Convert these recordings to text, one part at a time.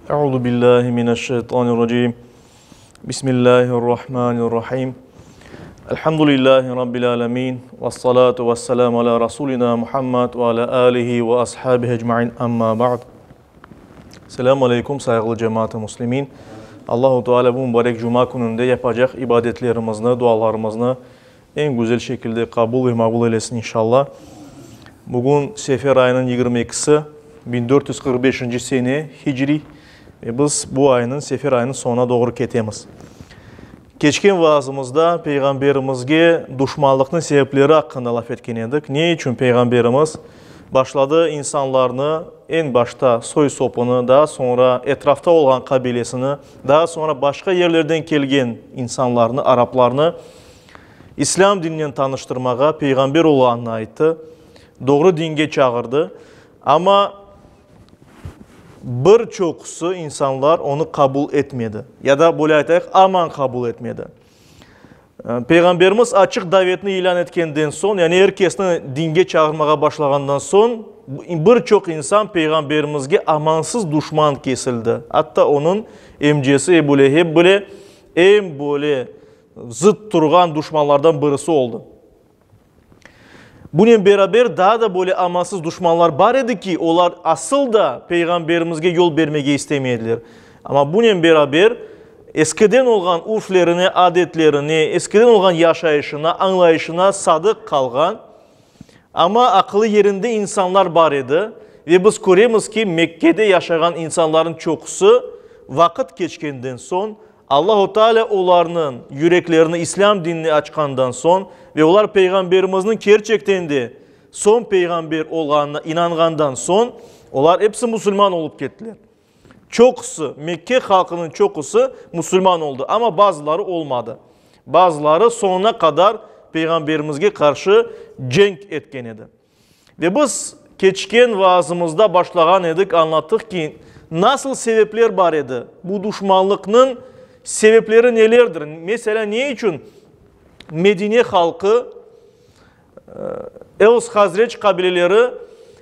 Euzu billahi mineşşeytanirracim. Bismillahirrahmanirrahim. Elhamdülillahi rabbil alamin. Ves salatu vesselamu ala rasulina Muhammed ve ala alihi ve ashabihi ecmaîn. Amma ba'd. Selamu aleykum sayğılı cemaat-ı muslimin. Allahu Teala bu mübarek cuma kününde yapacaq ibadetlerimizni, dualarımıznı eñ güzel şekilde qabul ve maqbul eylesin inşallah. Bugün sefer ayınıñ 22-si, 1445-nci sene, hicriy, ve biz bu aynıñ, sefer ayınıñ soñuna doğru ketemiz. Keçken vaazımızda Peyğamberimizge duşmanlıqnıñ sebepleri aqqında laf etken edik. Ne içün Peyğamberimiz başladı insanlarnı, eñ başta soy-sopunı, daa soñra etrafta olğan qabilesini, daa soñra başqa yerlerden kelgen insanlarnı, araplarnı İslâm dininen tanıştırmağa, peyğamber olğanını ayttı, doğru dinge çağırdı. Amma bir çoqusı insanlar onı qabul etmedi, ya da böyle aytayıq, aman qabul etmedi. Peyğamberimiz açıq davetni ilân etkenden soñ, yani er kesni dinge çağırmağa başlağandan soñ, bir çoq insan Peyğamberimizge amansız duşman kesildi. Atta onıñ emcesi Ebu Leheb bile eñ böyle zıt turğan duşmanlardan birisi oldı. Bunen beraber daa da böyle amansız duşmanlar bar edi ki, olar asıl da Peyğamberimizge yol bermege istemey ediler. Amma bunen beraber eskiden olğan urflerine, adetlerine, eskiden olğan yaşayışına, añlayışına sadıq qalğan, amma aqılı yerinde insanlar bar edi. Ve biz köremiz ki, Mekkede yaşağan insanların çoqusı vaqıt keçkenden soñ Allahu Teala olarnıñ yüreklerini İslâm dinine açqandan soñ ve olar Peyğamberimizniñ kerçekten de soñ peyğamber olğanına inanğandan soñ, olar episi musulman olıp kettiler. Çoqusı, Mekke halqınıñ çoqusı musulman oldı, amma bazıları olmadı. Bazıları soñuna qadar Peyğamberimizge qarşı cenk etken edi. Ve biz keçken vaazımızda başlağan edik, añlattıq ki, nasıl sebepler bar edi, bu duşmanlıqnıñ sebepleri nelerdir? Meselâ, ne içün Medine halqı, Evs-Hazrec qabileleri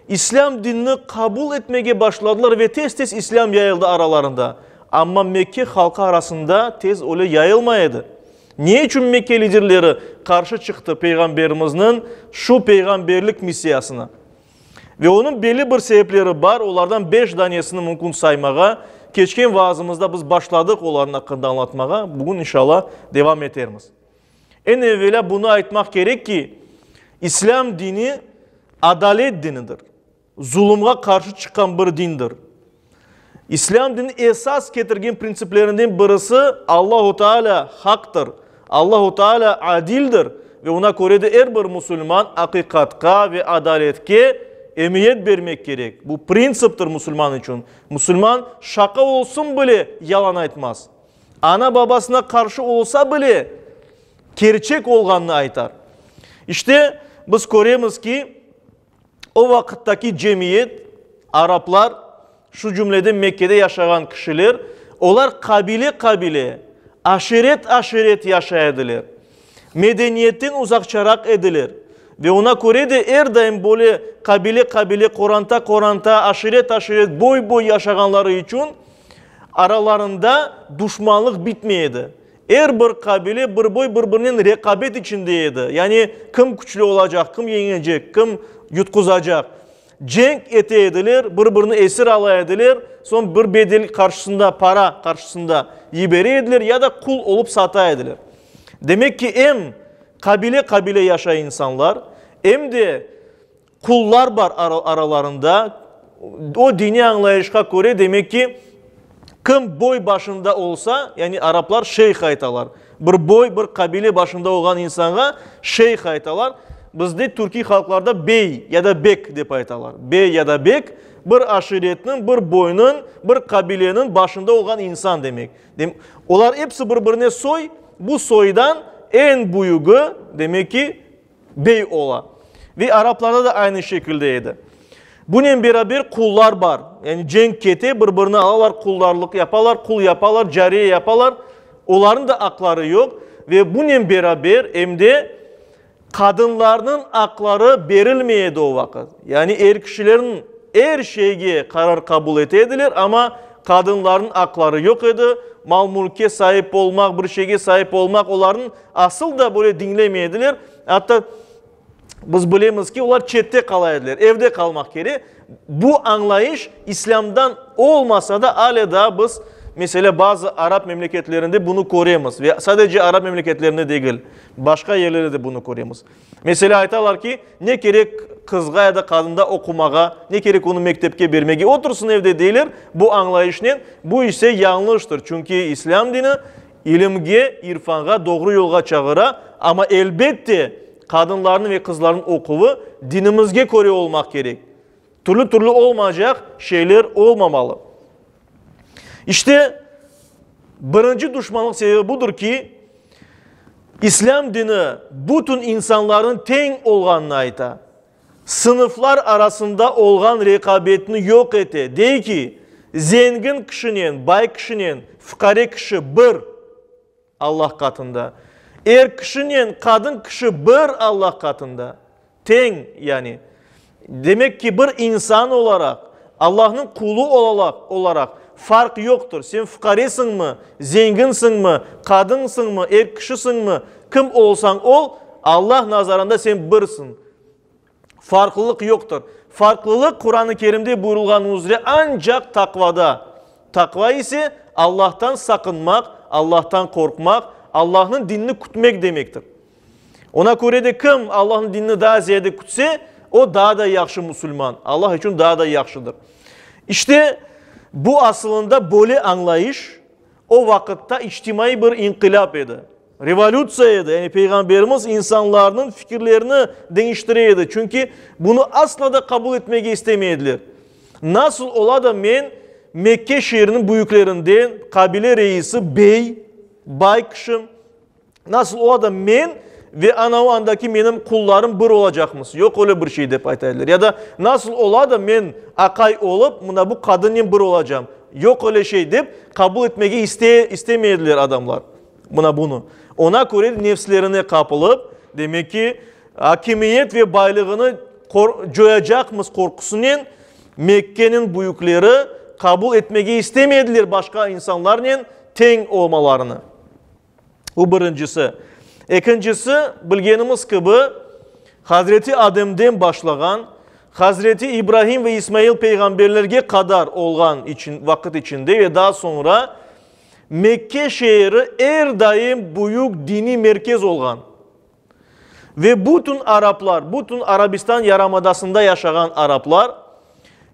İslâm dinini qabul etmege başladılar ve tez-tez İslâm yayıldı aralarında, amma Mekke halqı arasında tez öyle yayılmay edi? Ne içün Mekke liderleri qarşı çıqtı Peyğamberimizniñ şu peyğamberlik missiyasına? Ve onıñ belli bir sebepleri bar, olardan beş danesini mümkün saymağa. Keçken vaazımızda biz başladıq olarnıñ aqqında añlatmağa, bugün inşallah devam etermiz. Eñ evelâ bunı aytmaq kerek ki, İslâm dini adalet dinidir. Zulumğa qarşı çıqqan bir dindir. İslâm dini esas ketirgen printsiplerinden birisi Allahu Teala haqtır, Allahu Teala adildir ve ona köre de er bir musulman aqiqatqa ve adaletke emiyet bermek kerek. Bu printsiptir musulman içün. Musulman şaqa olsun bile yalan aytmaz. Ana-babasına qarşı olsa bile kerçek olğanını aytar. İşte, biz köremiz ki, O vaqıttaki cemiyet, araplar, şu cümleden Mekkede yaşağan kişiler, olar qabile-qabile, aşiret-aşiret yaşay ediler. Medeniyetten uzaqçaraq ediler. Ve ona köre de er daim böyle qabile-qabile, qoranta-qoranta, aşiret-aşiret, boy-boy yaşağanları içün aralarında duşmanlıq bitmey edi. Er bir qabile, bir boy bir-birinen reqabet içinde edi. Yani kim küçlü olacaq, kim yeñecek, kim yutquzacaq. Cenk ete ediler, bir-birini esir ala ediler, soñ bir bedel qarşısında, para qarşısında yibere ediler ya da qul olıp sata ediler. Demek ki, em qabile-qabile yaşay insanlar, em de Qullar bar aralarında. O diniy añlayışqa köre, demek ki, kim boy başında olsa, yani araplar şeyh aytalar. Bir boy, bir qabile başında olğan insanğa şeyh aytalar. Bizde türkiy halqlarda bey ya da bek dep aytalar. Bey ya da bek, bir aşiretniñ, bir boynıñ, bir qabileniñ başında olğan insan demek. Olar episi bir-birine soy, bu soydan eñ büyügi, demek ki, Bey ola. Ve araplarda da aynı şekilde edi. Bunen beraber qullar bar. Yani cenk kete, bir-birini alalar, quldarlıq yapalar, qul yapalar, cariye yapalar. Olarnıñ da aqları yoq. Ve bunen beraber em de qadınlarnıñ aqları berilmey edi o vaqıt. Yani er kişilerniñ er şeyge qarar qabul ete ediler, amma. Qadınlarnıñ aqları yoq edi, mal-mülkke saip olmaq, bir şeyge saip olmaq, olarnıñ asıl da böyle diñlemey ediler. Atta biz bilemiz ki, olar çette qala ediler, evde qalmaq kerek. Bu añlayış İslâmdan olmasa da, ale daa biz, meselâ, bazı arap memleketlerinde bunı köremiz. Ve sadece arap memleketlerinde degil, başqa yerlerde de bunı köremiz. Meselâ, aytalar ki, ne kerek qızğa ya da qadında oqumağa, ne kerek onı mektepke bermege, otursın evde deyler bu añlayışnen, bu ise yañlıştır, çünki İslâm dini ilimge, irfanğa, doğru yolğa çağıra, amma elbette qadınlarnıñ ve qızlarnıñ oquvı dinimizge köre olmaq kerek, türlü-türlü olmaycaq şeyler olmamalı. İşte, birinci duşmanlıq sebebi budır ki, İslâm dini bütün insanlarnıñ teñ olğanını ayta, sınıflar arasında olğan reqabetni yoq ete, dey ki, zengin kişinen, bay kişinen fuqare kişi bir Allah qatında, er kişinen qadın kişi bir Allah qatında. Teñ, yani. Demek ki, bir insan olaraq, Allahnıñ qulu olaraq farq yoqtır. Sen fuqaresiñmi, zenginsiñmi, qadınsıñmı, er kişisiñmi, kim olsañ ol, Allah nazarında sen birsiñ. Farqlılıq yoqtır. Farqlılıq Quran-ı Kerimde buyurılğanı üzre ancaq taqvada. Taqva ise Allahtan saqınmaq, Allahtan qorqmaq, Allahnıñ dinini kütmek demektir. Ona köre de kim Allahnıñ dinini daa ziyade kütse, o daa da yahşı musulman, Allah içün daa da yahşıdır. İşte, bu asılında böyle añlayış o vaqıtta içtimaiy bir inqilâp edi, revolütsiya edi, yani Peyğamberimiz insanlarnıñ fikirlerini deñiştire edi, çünki bunı asla da qabul etmege istemey ediler. Nasıl ola da men Mekke şeeriniñ büyüklerinden, qabile reisi, bey, bay kişim, Nasıl ola da men ve anavı andaki menim qullarım bir olacaqmız? Yoq öyle bir şey, dep ayta ediler. Ya da nasıl ola da men aqay olıp, mına bu qadınnen bir olacam? Yoq öyle şey, dep qabul etmege iste, istemey ediler adamlar mına bunı. Ona köre nefslerine qapılıp, demek ki, akimiyet ve baylığını coyacaqmız qorqusınen Mekkeniñ büyükleri qabul etmege istemediler başqa insanlarnen teñ olmalarını. Bu birincisi. Ekincisi, bilgenimiz kibi, Hazreti Ademden başlağan, Hazreti İbrahim ve İsmail peyğamberlerge qadar olğan içün, vaqıt içinde ve daa soñra Mekke şeeri er daim büyük diniy merkez olğan. Ve bütün araplar, bütün Arabistan yarımadasında yaşağan araplar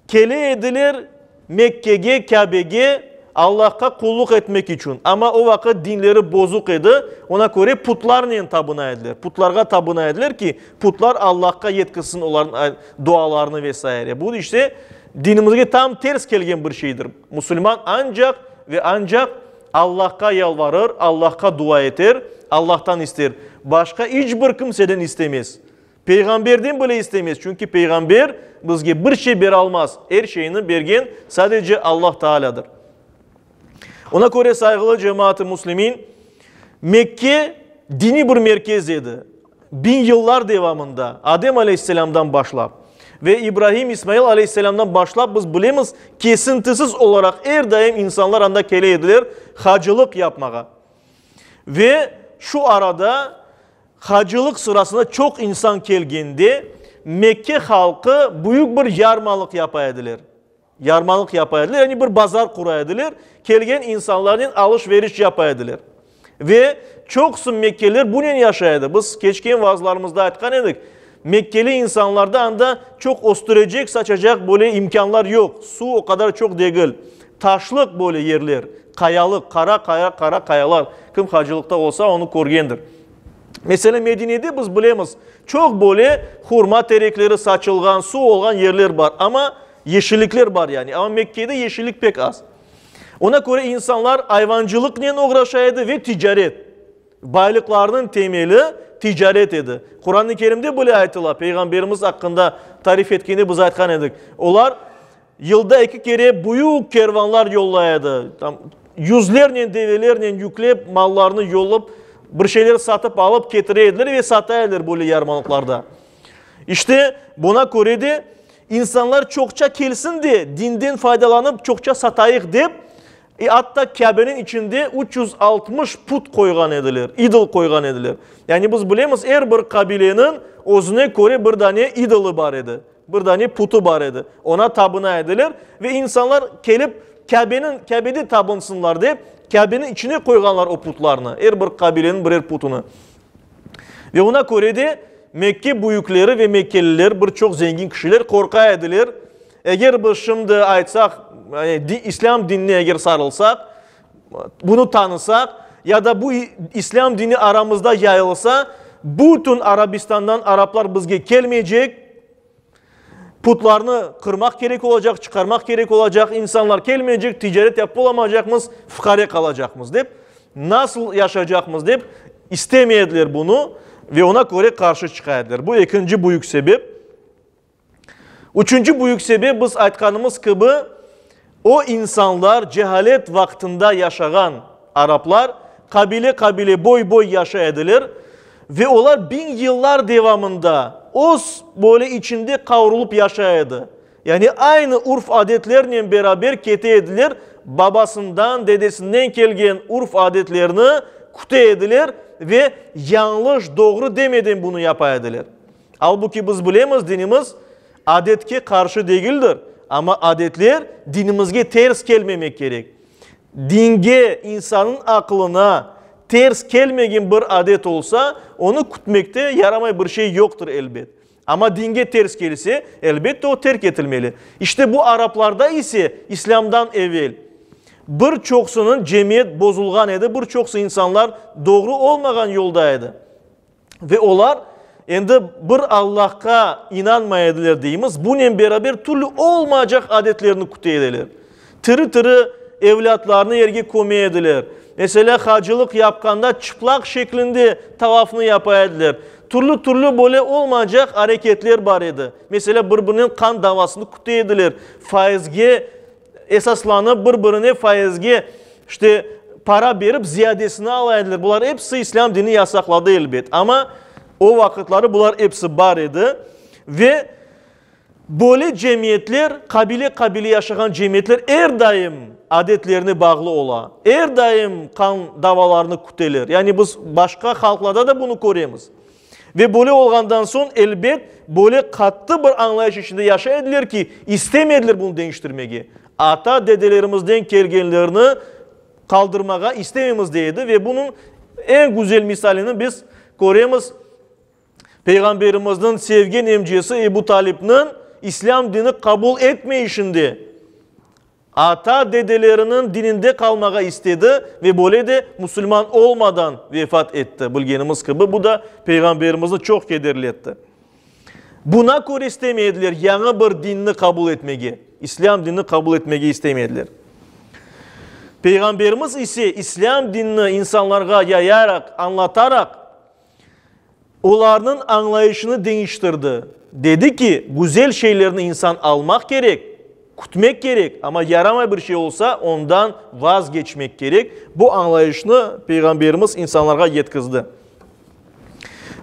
kele ediler Mekkege, Kâbege Allahqa qulluq etmek içün. Amma o vaqıt dinleri bozuq edi, ona köre putlarnen tabına ediler. Putlarğa tabına ediler ki, putlar Allahqa yetkizsin olarnıñ dualarını ve saire. Bu işte dinimizge tam ters kelgen bir şeydir. Musulman ancaq ve ancaq Allahqa yalvarır, Allahqa dua eter, Allahtan ister. Başqa iç bir kimseden istemez. Peyğamberden bile istemez, çünki peyğamber bizge bir şey bere almaz. Er şeyni bergen sadece Allah Taalâdır. Ona köre, sayğılı cemaat-ı müslimin, Mekke diniy bir merkez edi. Biñ yıllar devamında, Adem aleyhisselâmdan başlap ve İbrahim, İsmail aleyhisselâmdan başlap biz bilemiz, kesintisiz olaraq er daim insanlar anda kele ediler hacılıq yapmağa. Ve şu arada hacılıq sırasında çoq insan kelgende Mekke halqı büyük bir yarmalıq yapa ediler. Yarmalıq yapa ediler, yani bir bazar qura ediler, kelgen insanlarnen alış-veriş yapa ediler. Ve çoqusı mekkeliler bunen yaşay edi. Biz keçken vaazlarımızda aytqan edik, mekkeli insanlarda anda çoq östürecek, saçacaq böyle imkânlar yoq, suv o qadar çoq degil, taşlıq böyle yerler, qayalıq, qara qaya, qara qayalar, kim hacılıqta olsa, onı körgendir. Meselâ, Medinede biz bilemiz, çoq böyle hurma terekleri saçılğan, suv olğan yerler bar, amma yeşillikler bar yani, amma Mekkede yeşillik pek az. Ona köre insanlar ayvancılıqnen oğraşa edi ve ticaret. Baylıqlarınıñ temeli ticaret edi. Quran-ı Kerimde bile aytıla, Peyğamberimiz aqqında tarif etkende biz aytqan edik, olar yılda eki kere büyük kervanlar yollay edi, tam yüzlernen develernen yüklep mallarını yollap, bir şeyler satıp alıp ketire ediler ve sata ediler böyle yarmalıqlarda. İşte, buna köre de. insanlar çoqça kelsin de, dinden faydalanıp çoqça satayıq dep, atta Kâbeniñ içinde 360 put qoyğan ediler, idol qoyğan ediler. Yani biz bilemiz, er bir qabileniñ özüne köre bir dane idolı bar edi, bir dane putı bar edi. Oña tabına ediler ve insanlar kelip Kâbeniñ, Kâbede tabınsınlar dep, Kâbeniñ içine qoyğanlar o putlarnı, er bir qabileniñ birer putını. Ve oña köre de Mekke büyükleri ve mekkeliler, bir çoq zengin kişiler qorqa ediler, eger biz şimdi aytsaq, yani İslâm dinine eger sarılsaq, bunı tanısaq, ya da bu İslâm dini aramızda yayılsa, bütün Arabistandan araplar bizge kelmeycek, Putlarnı qırmaq kerek olacaq, çıqarmaq kerek olacaq, insanlar kelmeycek, ticaret yapıp olamaycaqmız, fuqare qalacaqmız dep, nasıl yaşaycaqmız dep istemey ediler bunı ve oña köre qarşı çıqa ediler. Bu ekinci büyük sebep. Üçünci büyük sebep, biz aytqanımız kibi, o insanlar cehalet vaqtında yaşağan araplar qabile-qabile, boy-boy yaşay ediler ve olar biñ yıllar devamında öz böyle içinde qavrulıp yaşay edi. Yani aynı urf-adetlernen beraber kete ediler, babasından, dedesinden kelgen urf-adetlerni küte ediler ve yañlış, doğru demeden bunı yapa ediler. Albuki biz bilemiz, dinimiz adetke qarşı degildir, amma adetler dinimizge ters kelmemek kerek. Dinge, insannıñ aqlına ters kelmegen bir adet olsa, onı kütmekte yaramay bir şey yoqtır, elbet. Amma dinge ters kelse, elbette o terk etilmeli. İşte bu araplarda ise İslâmdan evel bir çoqsınıñ cemiyet bozulğan edi, bir çoqsı insanlar doğru olmağan yolda edi. Ve olar endi bir Allahqa inanmay ediler deymiz, bunen beraber türlü olmaycaq adetlerni küte ediler. Tiri-tiri evlâtlarını yerge köme ediler. Meselâ, hacılıq yapqanda çıplaq şeklinde tavafnı yapa ediler. Türlü-türlü böyle olmaycaq areketler bar edi. Meselâ, bir-birinen qan davasını küte ediler, faizge esaslanıp, bir-birine faizge, işte, para berip, ziyadesini ala ediler. Bular episi İslâm dini yasaqladı, elbet. Amma o vaqıtları bular episi bar edi. Ve böyle cemiyetler, qabile-qabile yaşağan cemiyetler er daim adetlerine bağlı ola, er daim qan davalarını küteler. Yani biz başqa halqlarda da bunı köremiz. Ve böyle olğandan soñ, elbet, böyle qattı bir añlayış içinde yaşay ediler ki, istemediler bunı deñiştirmege. Ata-dedelerimizden kelgenlerni qaldırmağa istememiz, dey edi. Ve bunıñ eñ güzel misalini biz köremiz Peyğamberimizniñ sevgen emcesi Ebu Talipniñ İslâm dini qabul etmeyişinde. Ata-dedeleriniñ dininde qalmağa istedi ve böyle de musulman olmadan vefat etti. Bilgenimiz kibi, bu da Peyğamberimizni çoq kederletti. Buna köre istemey ediler yañı bir dinni qabul etmege, İslâm dinini qabul etmege istemey ediler. Peyğamberimiz ise İslâm dinini insanlarğa yayaraq, añlataraq, Olarnıñ añlayışını deñiştirdi. Dedi ki, güzel şeylerni insan almaq kerek, kütmek kerek, amma yaramay bir şey olsa, ondan vazgeçmek kerek. Bu añlayışnı Peyğamberimiz insanlarğa yetkizdi.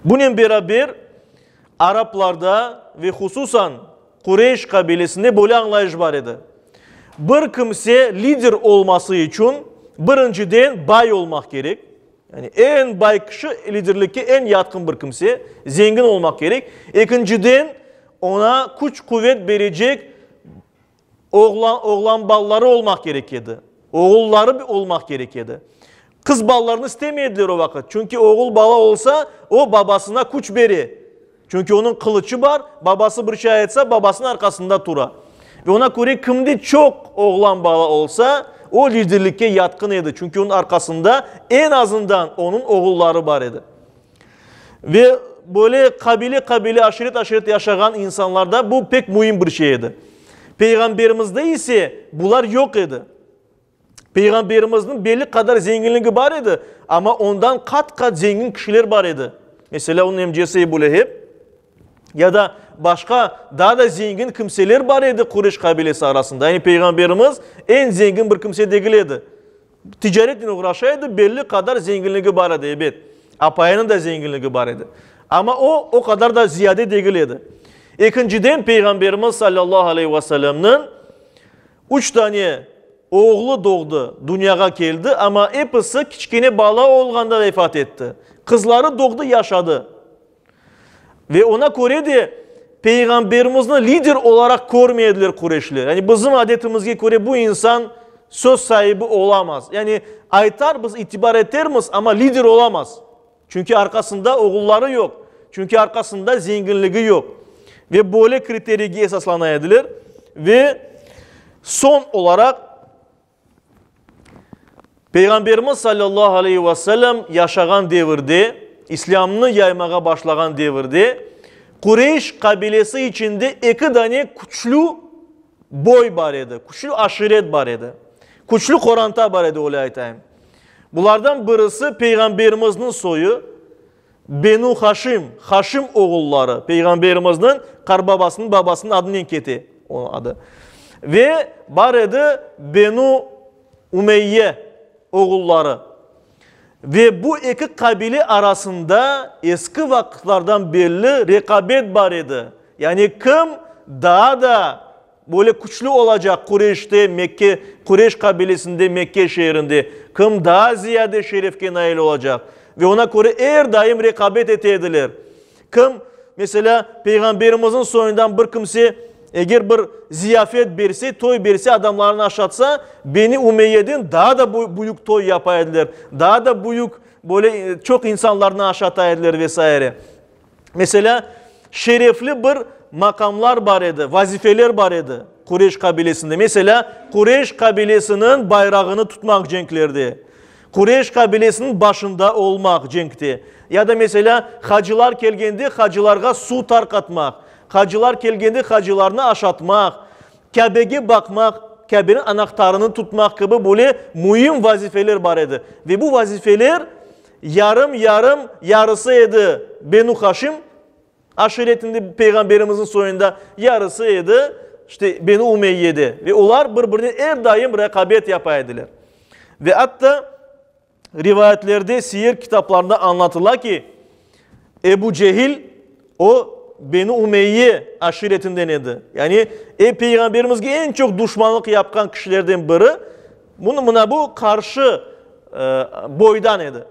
Bunen beraber, araplarda ve hususan Qureyş qabilesinde böyle añlayış bar edi, bir kimse lider olması içün birinciden bay olmaq kerek, Yani eñ bay kişi liderlikke eñ yatqın bir kimse, zengin olmaq kerek. Ekinciden, oña küç-quvet berecek oğlan, oğlan balaları olmaq kerek edi. Oğulları olmaq kerek edi. Qız balalarını istemey ediler o vaqıt. Çünki oğul bala olsa, o babasına küç bere. Çünki onıñ qılıçı bar, babası bir şey aytsa, babasınıñ arqasında tura. Ve oña köre kimde çoq oğlan bala olsa, o liderlikke yatqın edi, çünki onıñ arqasında eñ azından onıñ oğulları bar edi. Ve böyle qabile-qabile, aşiret-aşiret yaşağan insanlarda bu pek müim bir şey edi. Peyğamberimizde ise bular yoq edi. Peyğamberimizniñ belli qadar zenginligi bar edi, amma ondan qat-qat zengin kişiler bar edi. Meselâ, onıñ emcesi Ebu Leheb ya da başqa daa da zengin kimseler bar edi Qureyş qabilesi arasında. Yani Peyğamberimiz eñ zengin bir kimse degil edi. Ticaretnen oğraşa edi, belli qadar zenginligi bar edi, ebet. Apayınıñ da zenginligi bar edi. Amma o, o qadar da ziyade degil edi. Ekinciden, Peyğamberimiz salâllahu aleyhi ve sellemniñ üç tane oğlu doğdı, dünyağa keldi, amma episi kiçkene bala olğanda vefat etti. Qızları doğdı, yaşadı. Ve oña köre de Peyğamberimizni lider olaraq körmediler qureşler. Yani bizim adetimizge köre bu insan söz saibi olamaz. Yani aytar, biz itibar etermiz, amma lider olamaz. Çünki arqasında oğulları yoq, çünki arqasında zenginligi yoq. Ve böyle kriteriyge esaslana ediler. Ve soñ olaraq Peyğamberimiz sallallahu aleyhi ve sellem yaşağan devirde, İslâmnı yaymağa başlağan devirde, Qureyş qabilesi içinde eki dane küçlü boy bar edi, küçlü aşiret bar edi, küçlü qoranta bar edi, öyle aytayım. Bulardan birisi Peyğamberimizniñ soyu, Benu Haşim, Haşim oğulları, Peyğamberimizniñ qarbabasınıñ babasınıñ adınen kete onıñ adı. Ve bar edi Benu Umeyye oğulları. Ve bu eki qabile arasında eski vaqıtlardan belli reqabet bar edi. Yani kim daa da Böyle küçlü olacaq Qureyşte, Mekke, Qureyş qabilesinde, Mekke şeerinde kim daa ziyade şerefke nail olacaq? Ve oña köre er daim reqabet ete ediler. Kim, meselâ, Peyğamberimizniñ soyundan bir kimse eger bir ziyafet berse, toy berse, adamlarnı aşatsa, Beni Umeyyeden daa da büyük toy yapa ediler, daa da büyük, böyle çoq insanlarnı aşata ediler ve saire. Meselâ, şerefli bir maqamlar bar edi, vazifeler bar edi Qureyş qabilesinde. Meselâ, Qureyş qabilesiniñ bayrağını tutmaq cenklerde, Qureyş qabilesiniñ başında olmaq cenkte. Ya da, meselâ, hacılar kelgende hacılarğa suv tarqatmaq, hacılar kelgende hacılarnı aşatmaq, Kâbege baqmaq, Kâbeniñ anahtarını tutmaq kibi böyle müim vazifeler bar edi. Ve bu vazifeler yarım-yarım, yarısı edi Benu Haşim aşiretinde, Peyğamberimizniñ soyunda, yarısı edi, işte, Benu Umeyyede. Ve olar bir-birinen er daim reqabet yapa ediler. Ve atta Rivayetlerde, siyer kitaplarında añlatıla ki, Ebu Cehil, o, Benu Umeyye aşiretinden edi. Yani, e, Peyğamberimizge eñ çoq duşmanlıq yapqan kişilerden biri, bunı, mına bu qarşı, e, boydan edi.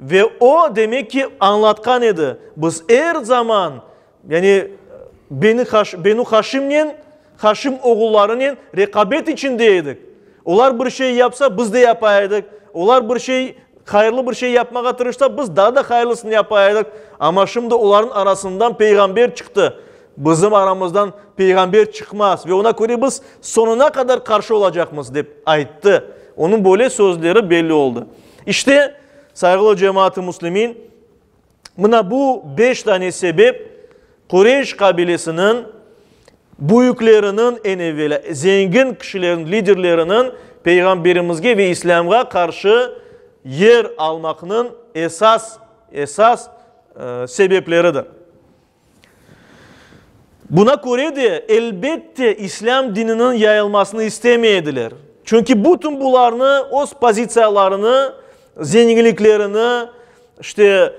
Ve o, demek ki, añlatqan edi, biz er zaman, yani, Beni Haş, Benu Haşimnen, Haşim oğullarınen reqabet içinde edik. Olar bir şey yapsa, biz de yapa edik. Olar bir şey, hayırlı bir şey yapmağa tırışsa, biz daa da hayırlısını yapa edik. Amma şimdi olarnıñ arasından peyğamber çıqtı. Bizim aramızdan peyğamber çıqmaz ve oña köre biz soñuna qadar qarşı olacaqmız, dep ayttı. Onıñ böyle sözleri belli oldı. İşte, sayğılı cemaat-ı müslimin, Mına bu beş tane sebep Qureyş qabilesiniñ büyükleriniñ, eñ evelâ zengin kişilerniñ, liderleriniñ Peyğamberimizge ve İslâmğa qarşı yer almaqnıñ esas, esas sebepleridir. Buna köre de, elbette, İslâm dininiñ yayılmasını istemey ediler. Çünki bütün bularnı öz pozitsiyalarını, zenginliklerini, işte,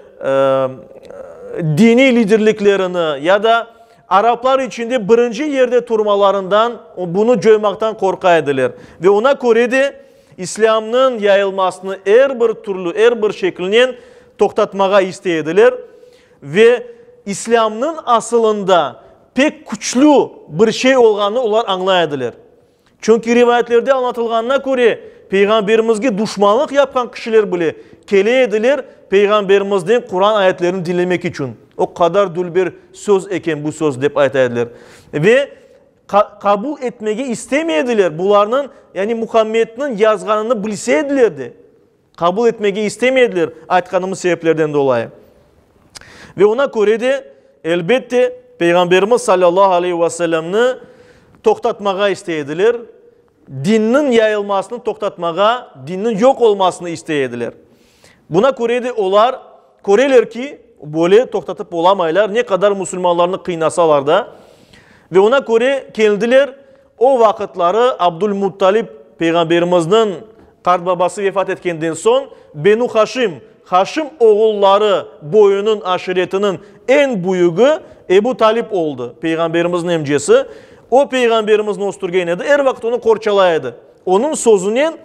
diniy liderliklerini ya da araplar içinde birinci yerde turmalarından, bunı coymaqtan qorqa ediler. Ve ona köre de İslâmnıñ yayılmasını er bir türlü, er bir şekilnen toqtatmağa istey ediler. Ve İslâmnıñ asılında pek küçlü bir şey olğanını olar añlay ediler. Çünki rivayetlerde añlatılğanına köre, Peyğamberimizge duşmanlıq yapqan kişiler bile kele ediler Peyğamberimizden Quran ayetlerini diñlemek içün. O qadar dülber söz eken bu söz, dep ayta ediler. Ve qabul etmege istemey ediler, bularnıñ, yani Muhammedniñ yazğanını bilse ediler de. Qabul etmege istemediler, aytqanımız sebeplerden dolayı. Ve oña köre de, elbette, Peyğamberimiz salâllahu aleyhi ve sellemni toqtatmağa istey ediler, dinniñ yayılmasını toqtatmağa, dinniñ yoq olmasını istey ediler. Buna köre de olar köreler ki, böyle toqtatıp olamaylar, ne qadar musulmanlarnı qıynasalar da. Ve oña köre keldiler, O vaqıtları Abdulmuttalib peyğamberimizniñ qartbabası vefat etkenden soñ, Benu Haşim, Haşim oğulları boyunıñ, aşiretiniñ eñ büyügi Ebu Talip oldı, Peyğamberimizniñ emcesi. O, Peyğamberimizni östürgen edi, er vaqıt onı qorçalay edi. Onıñ sözünen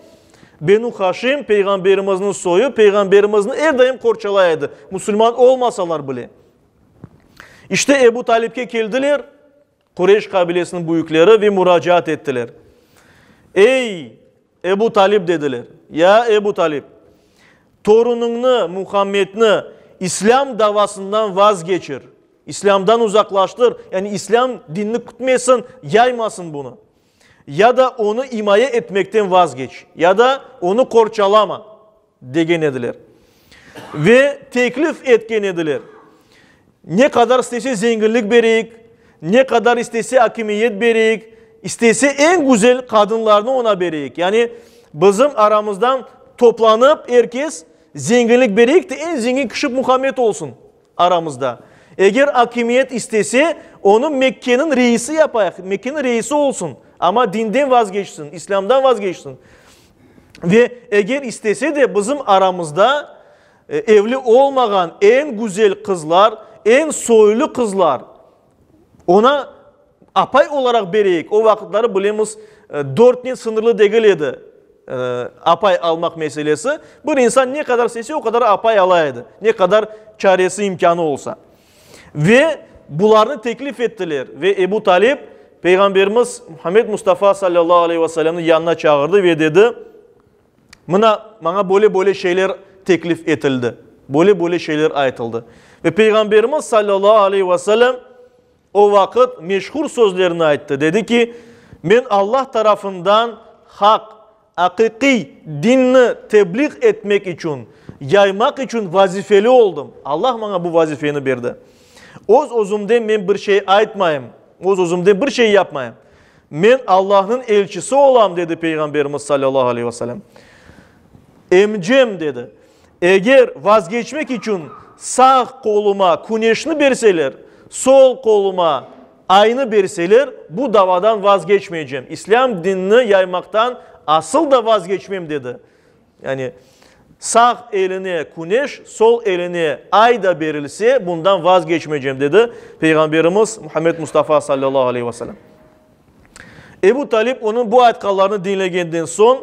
Benu Haşim, Peyğamberimizniñ soyu, Peyğamberimizni er daim qorçalay edi, musulman olmasalar bile. İşte Ebu Talipke keldiler. Qureyş qabilesiniñ büyükleri ve muracaat ettiler. Ey, Ebu Talip, dediler, ya Ebu Talip, torunıñnı, Muhammedni, İslâm davasından vazgeçir, İslâmdan uzaqlaştır, yani İslâm dinini kütmesin, yaymasın bunı, ya da onı imaye etmekten vazgeç, ya da onı qorçalama, degen ediler. Ve teklif etken ediler, Ne qadar istese zenginlik bereyik, ne qadar istese akimiyet bereyik, istese eñ güzel qadınlarnı oña bereyik. Yani bizim aramızdan toplanıp er kes zenginlik bereyik de eñ zengin kişi Muhammed olsun aramızda. Eger akimiyet istese, onı Mekkeniñ reisi yapayıq, Mekkeniñ reisi olsun, amma dinden vazgeçsin, İslâmdan vazgeçsin. Ve eger istese de bizim aramızda evli olmağan eñ güzel qızlar, eñ soylu qızlar oña apay olaraq bereyik. O vaqıtları, bilemiz, dörtnen sıñırlı degil edi apay almaq meselesi. Bir insan ne qadar istese, o qadar apay ala edi, ne qadar çaresi, imkânı olsa. Ve bularnı teklif ettiler. Ve Ebu Talip Peyğamberimiz Muhammed Mustafa salâllahu aleyhi ve sellemni yanına çağırdı ve dedi, Mına, maña böyle-böyle şeyler teklif etildi, böyle-böyle şeyler aytıldı. Ve Peyğamberimiz salâllahu aleyhi ve sellem o vaqıt meşhur sözlerini ayttı, dedi ki, Men Allah tarafından haq, aqiqiy dinni tebliğ etmek içün, yaymaq içün vazifeli oldım. Allah maña bu vazifeni berdi. Öz-özümden men bir şey aytmayım, öz-özümden bir şey yapmayım. Men Allahnıñ elçisi olam, dedi Peyğamberimiz salâllahu aleyhi ve sellem. Emcem, dedi, eger vazgeçmek içün sağ qoluma küneşni berseler, sol qoluma aynı berseler, bu davadan vazgeçmeycem, İslâm dinini yaymaqtan asıl da vazgeçmem, dedi. Yani, sağ eline küneş, sol eline ay da berilse, bundan vazgeçmeycem, dedi Peyğamberimiz Muhammed Mustafa salâllahu aleyhi ve sellem. Ebu Talip onıñ bu aytqanlarını diñlegenden soñ,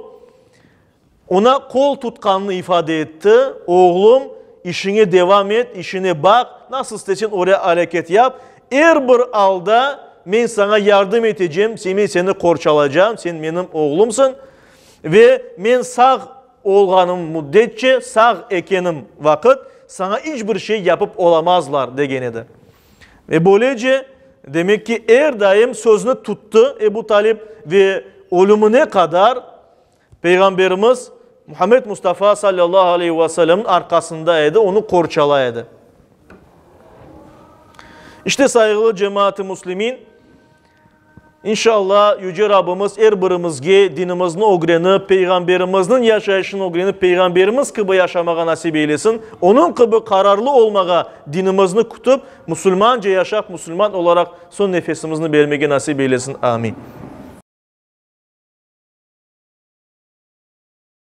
oña qol tutqanını ifade etti, Oğlum, işiñe devam et, işine baq, nasıl isteseñ öyle areket yap, er bir alda men saña yardım etecem, men seni qorçalacam, sen menim oğlumsıñ. Ve men sağ olğanım müddetçe, sağ ekenim vaqıt, saña iç bir şey yapıp olamazlar, degen edi. Ve böylece, demek ki, er daim sözüni tuttı Ebu Talip ve ölümine qadar Peyğamberimiz Muhammed Mustafa salâllahu aleyhi ve sellemniñ arqasında edi, onı qorçalay edi. İşte, sayğılı cemaat-ı müslimin, İnşallah, Yüce Rabbimiz er birimizge dinimizni ögrenip, Peyğamberimizniñ yaşayışını ögrenip, Peyğamberimiz kibi yaşamağa nasip eylesin, onıñ kibi qararlı olmağa, dinimizni kütip, musulmanca yaşap, musulman olaraq soñ nefesimizni bermege nasip eylesin. Amin.